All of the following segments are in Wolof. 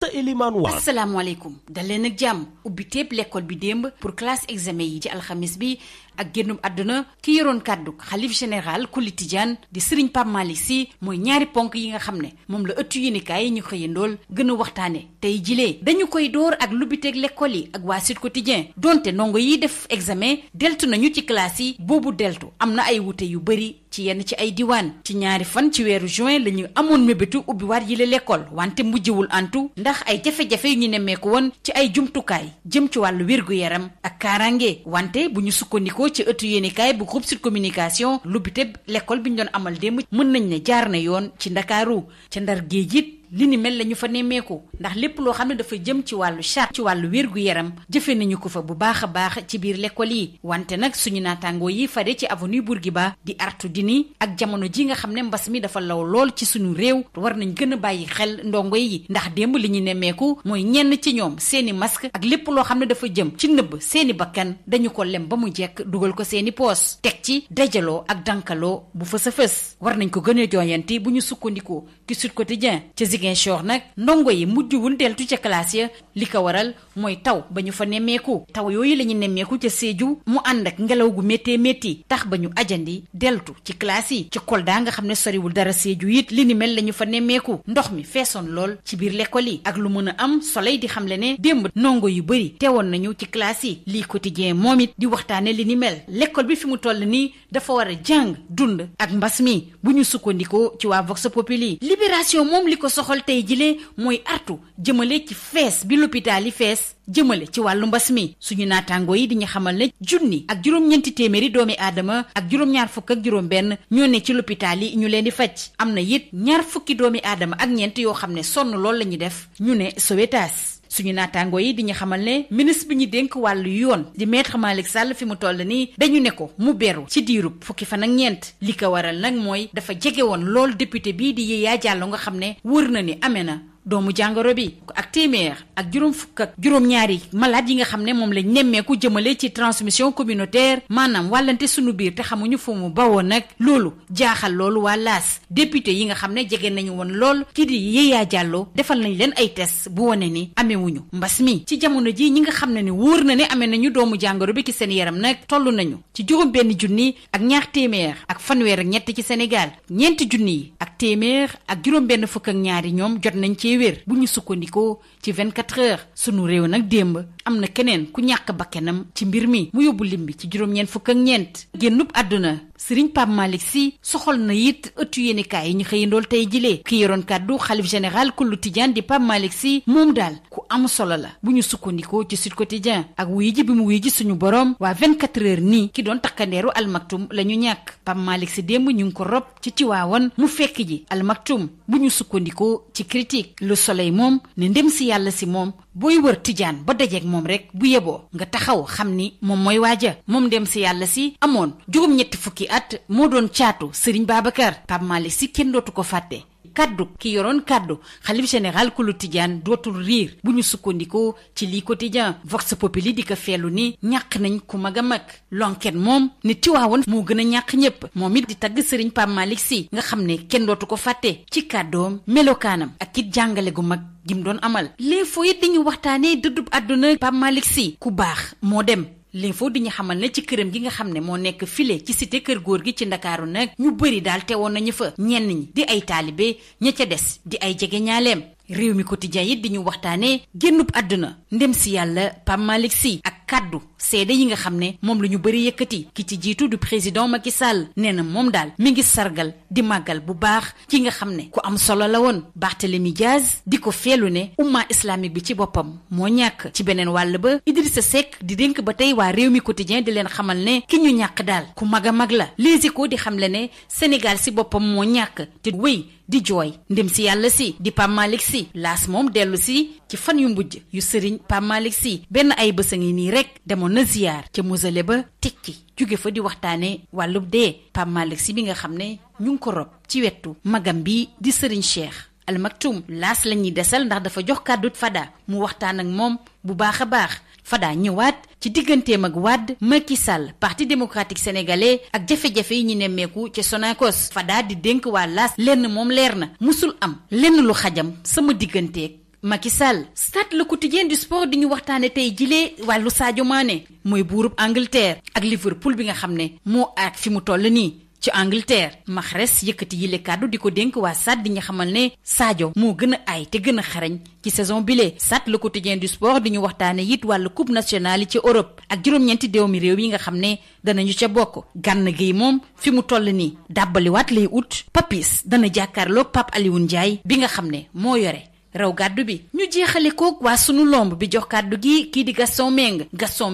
Asta Elimane Wane. asalaamaaleykum dal leen ak jàmm ubbi téeb l'école bi démb pour classe examen yi ci alxamis bi ak génnum àdduna ki yoroon kàddu xalif général kulli tijaan di Serigne Pape Malick Sy mooy ñaari ponk yi nga xam ne moom la ëttu yéenekaay yi ñu xëyandool gën a waxtaane tey jilee dañu koy door ak lubbiteeg l'école yi ak waa Sud Quotidien donte ndongo yi def examen deltu nañu ci classe yi boobu deltu am na ay wute yu bëri ci yenn ci ay diwaan ci ñaari fan ci weeru juin la ñu amoon mébétu ubbi waat yile l'école wante mujjewul antu ndax ay jafe-jafe yu ñu nemmeeku woon ci ay jumtukaay jëm ci wàllu wér-gu-yaram ak kaaraange wante bu ñu sukkandikoo ci ëttu yéenekaay bu groupe Sud Communication lubbite l'école bi ñu doon amal démb mën nañ ne jaar na yoon ci Ndakaaru ca Ndar géej it li ni mel la ñu fa nemmeeku ndax lépp loo xam ne dafa jëm ci wàllu charte ci wàllu wér-gu-yaram jëfe nañu ko fa bu baax a baax ci biir l'école yi wante nag suñu naataangoo yi fare ci avenue Bourguiba di artu dini ak jamono ji nga xam ne mbas mi dafa law lool ci suñu réew war nañ gën a bàyyi xel ndongo yi ndax démb li ñu nemmeeku mooy ñenn ci ñoom seeni masque ak lépp loo xam ne dafa jëm ci nëbb seeni bakkan dañu ko lem ba mu jekk dugal ko seeni poos teg ci dajaloo ak dankaloo bu fës a fës war nañ ko gën a jooyanti bu ñu sukkandikoo ci Sud Quotidien Ziguinchor nag ndongo yi mujjuwul deltu ca classe ya li ko waral mooy taw ba ñu fa nemmeeku taw yooyu la ñu nemmeeku ca Sédhiou mu ànd ak ngelaw gu méttee métti tax ba ñu ajandi deltu ci classe yi ci Kolda nga xam ne soriwul dara Sédhiou it li ni mel la ñu fa nemmeeku ndox mi feesoon lool ci biir l'école yi ak lu mën a am Soleil di xamle ne démb ndongo yu bëri teewoon nañu ci classe yi lii Quotidien moom it di waxtaane li ni mel l'école bi fi mu toll nii dafa war a jàng dund ak mbas mi bu ñu sukkandikoo ci waa Vox Populi Libération moom li ko soxal tey jile mooy artu jëmale ci fees bi l'hôpital yi fees jëmale ci wàllu mbas mi suñu naataangoo yi di ñu xamal ne junni ak juróom-ñeenti téeméeri doomi aadama ak juróom-ñaar fukk ak juróom-benn ñoo ne ci l'hôpital yi ñu leen di faj am na it ñaar fukki doomi aadama ak ñeent yoo xam ne sonn lool la ñu def ñu ne Sowétas suñu naataangoo yi di ñu xamal ne ministre bi ñu dénk wàllu yoon di maître Malick Sall fi mu toll nii dañu ne ko mu beru ci diirub fukki fan ak ñeent li ko waral nag mooy dafa jege woon lool député bii di Yaya Diallo nga xam ne wër na ni amee na doomu jàngoro bi ak téeméer ak juróom fukk ak juróom-ñaari malade yi nga xam ne moom lañ nemmeeku jëmale ci transmission communautaire maanaam wàllante sunu biir te xamuñu fu mu bawoo nag loolu jaaxal loolu waa laas député yi nga xam ne jege nañu woon lool kii di Yaya Diallo defal nañ leen ay test bu wane ni amewuñu mbas mi ci jamono ji ñi nga xam ne ni wóor na ne amee nañu doomu jàngoro bi ci seen yaram nag toll nañu ci juróom benn junni ak ñaar téeméer ak fanweer ak ñett ci Sénégal ñeenti junni yi ak téeméer ak juróom benn fukk ak ñaari ñoom jot nañ ci wér bu ñu sukkandikoo ci 24 heures sunu réew nag démb am na keneen ku ñàkk bakkanam ci mbir mi mu yóbbu lim bi ci juróom-ñeent fukk ak ñeent génnub àdduna Serigne Pape Malick Sy soxal na it ëttu yéenekaay yi ñu xëyandool tey jilee ki yoroon kàddu xalif général kullu tijaan di Pape Malick Sy moom daal ku am solo la bu ñu sukkandikoo ci Sud Quotidien ak wuy ji bi mu wuy ji suñu borom waa 24 heures nii ki doon takkandeeru Al Maktoum la ñu ñàkk Pape Malick Sy démb ñu ngi ko rob ci Tiwaawan mu fekk ji Al Maktoum bu ñu sukkandikoo ci critique Le Soleil moom ne ndem si yàlla si moom booy wër tijaan ba dajeeg moom rek bu yeboo nga taxaw xam ni moom mooy waaja moom ndem si yàlla si amoon juróom-ñetti fukki at moo doon caatu Serigne Babacar Pape Malick Sy kenn dootu ko fàtte kaddu ki yoroon kaddu xalif général kulu tijaan dootul riir bu ñu sukkandikoo ci lii Quotidien Vox Populi di ko feelu ni ñàkk nañ ku mag a mag L'Enquête moom ne Tiwaawoon moo gën a ñàkk ñëpp moom it di tagg Serigne Pape Malick Sy nga xam ne kenn dootu ko fàtte ci kàddoom melokaanam ak it jàngale gu mag gim doon amal L'Info it dañu waxtaanee dëddub àdduna Pape Malick Sy ku baax moo dem L'Info di ñu xamal ne ci këram gi nga xam ne moo nekk file ci cité kër góor gi ci Ndakaaru nag ñu bëri daal teewoon nañu fa ñenn ñi di ay taalibe ña ca des di ay jege ñaaleem réew mi quotidien yi di ñu waxtaanee génnub àdduna ndem si yàlla Pape Malick Sy ak kaddu seede yi nga xam ne moom la ñu bëri yëkkati ki ci jiitu du président Macky Sall nee na moom daal mi ngi sargal di màggal bu baax ki nga xam ne ku am solo la woon Barthélémy Diaz di ko feelu ne umma islamique bi ci boppam moo ñàkk ci beneen wàll ba Idrissa Seck di dénk ba tey waa réew mi quotidien di leen xamal ne ki ñu ñàkk daal ku mag a mag la Les Échos di xamle ne Sénégal si boppam moo ñàkk te wéy di jooy ndem si yàlla si di Pape Malick Sy laas moom dellu si ci fan yu mujj yu sëriñ Pape Malick Sy benn ay bés a ngi nii rek demoon na ziyaar ca mausolée ba tekki jóge fa di waxtaane wàllub dee Pape Malick Sy bi nga xam ne ñu ngi ko rob ci wetu magam bi di sëriñ Cheikh Al Maktoum laas la ñuy desal ndax dafa jox kàddu Fada mu waxtaan ak moom bu baax a baax Fada ñëwaat ci digganteem ak Wade Macky Sall parti démocratique sénégalais ak jafe-jafe yi ñu nemmeeku ca Sonacos Fada di dénk waa laas lenn moom leer na musul am lenn lu xajam sama digganteeg Macky Sall. Stade Le Quotidien du Sport di ñu waxtaane tey jilee wàllu Sadio Mané mooy buurub Angleterre ak Liverpool bi nga xam ne moo ak fi mu toll nii ci Angleterre. Mahrez yëkkati yile kàddu di ko dénk waa Stade di ñu xamal ne Sadio moo gën a aay te gën a xarañ ci saison bile. Stade Le Quotidien du Sport di ñu waxtaane it wàllu coupe nationale yi ci Europe ak juróom-ñeenti doomi réew yi nga xam ne danañu ca bokk. Gana Gueye moom fi mu toll nii dàbbaliwaat lay ut. Papis dana jàkkaarloog Pape Alioune Ndiaye bi nga xam ne moo yore raw gàddu bi. ñu jeexale koog waa sunu lomb bi jox kàddu gi kii di Gaston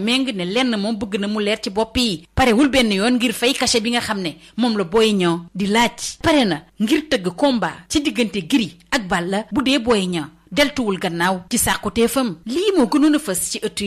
Mbengue ne lenn moom bëgg na mu leer ci bopp yi parewul benn yoon ngir fay cachet bi nga xam ne moom la Boy Niang di laaj. pare na ngir tëgg combat ci diggante Gris ak Balla bu dee Boy Niang deltuwul gannaaw ci sàkkuteefam. lii moo gënoon a fës ci ëttu